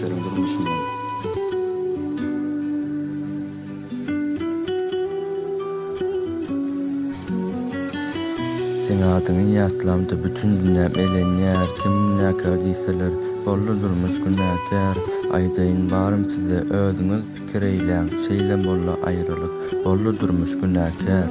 Ders beriň durmuşymdan. Seň adyňy ýatlamda bütin dünýäm elenýär Kim günäkär diýseler, boldy durmuş günäkär Aýdaýyn barym size, özüňiz pikir eýläň Şeýle boldy aýralyk, boldy durmuş günäkär.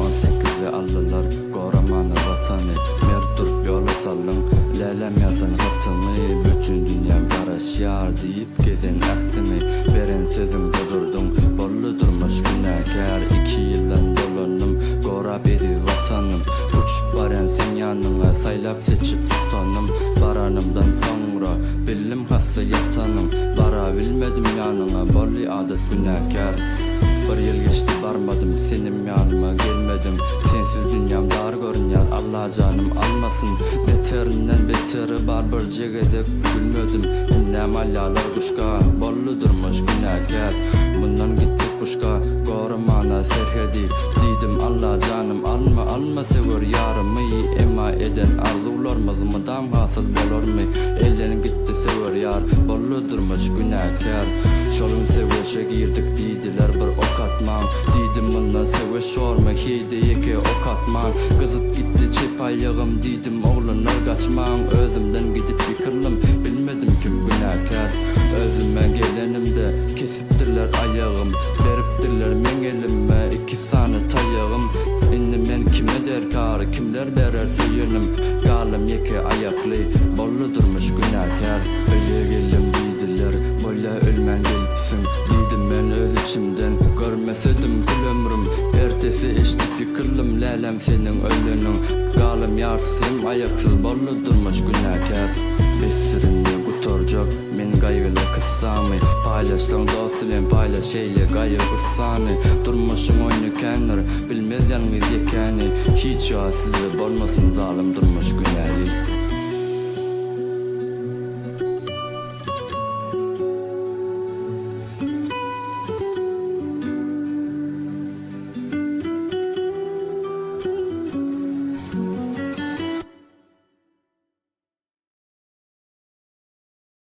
On sekizde aldylar goramana watany Mert durup ýola saldyň, läläm ýazan hatyňy Bütin dünýäm garaşýar diýip gezen ähtiňi Beren sözüň dodurdyň, boldy durmuş günäkär Iki ýyldan dolandym, gorap eziz watanym Uçup barýan seň ýanyňa, saýlap-seçip tutanym Baranymdan soňra, bildim hassa ýatanyň Barabilmedim ýanyňa, boldy adat günäkär Bir ýyl geçdi barmadym, senem ýanyma gelmediň Sensiz dünýäm dar görünýär, Allajanym almasyn Beterinden beteri bar birje gezek gülmedim Indem alýalar guşka, boldy durmuş günäkär Mundan gitdik guşka, goramana serhedi Diýdim Allajanym alma alma söwer ýarymy Emma eden arzuwlarmyz mydam hasyl bolarmy Elden gitdi söwer ýar, boldy durmuş günäkär Şol gün söweşe girdik diýdiler bir ok atmaň Diýdim mundan söweş bormy heýde ýeke ok atman Gyzyp gitdi çep aýagym diýdim oglanlar gaçmaň Özümden gidip ýykyldym bilmedim kim günäkär Özüme gelenimde kesipdirler aýagym Beripdirler meň elime iki sany taýagym Indi men kime derkar kimler berer söýenim Galdym ýeke aýakly boldy durmuş günäkär Öýe geldim diýdiler bolýa ölmän gelipsiň Diýdim men öz içimden görmesedim gül ömrüm Ertesi eşdip ýykyldym läläm seniň öleniň Galdym ýarsy hem aýaksyz boldy durmuş günäkär Besdir indi gutarjak men gaýgyly kyssamy Paýlaşsaň dost bilen paýlaş şeýle gaýgy gussany Durmuşyň oýny kändir bilmez ýalňyz ýekäni Hiç wagt sizde bolmasyn zalym durmuş günäli.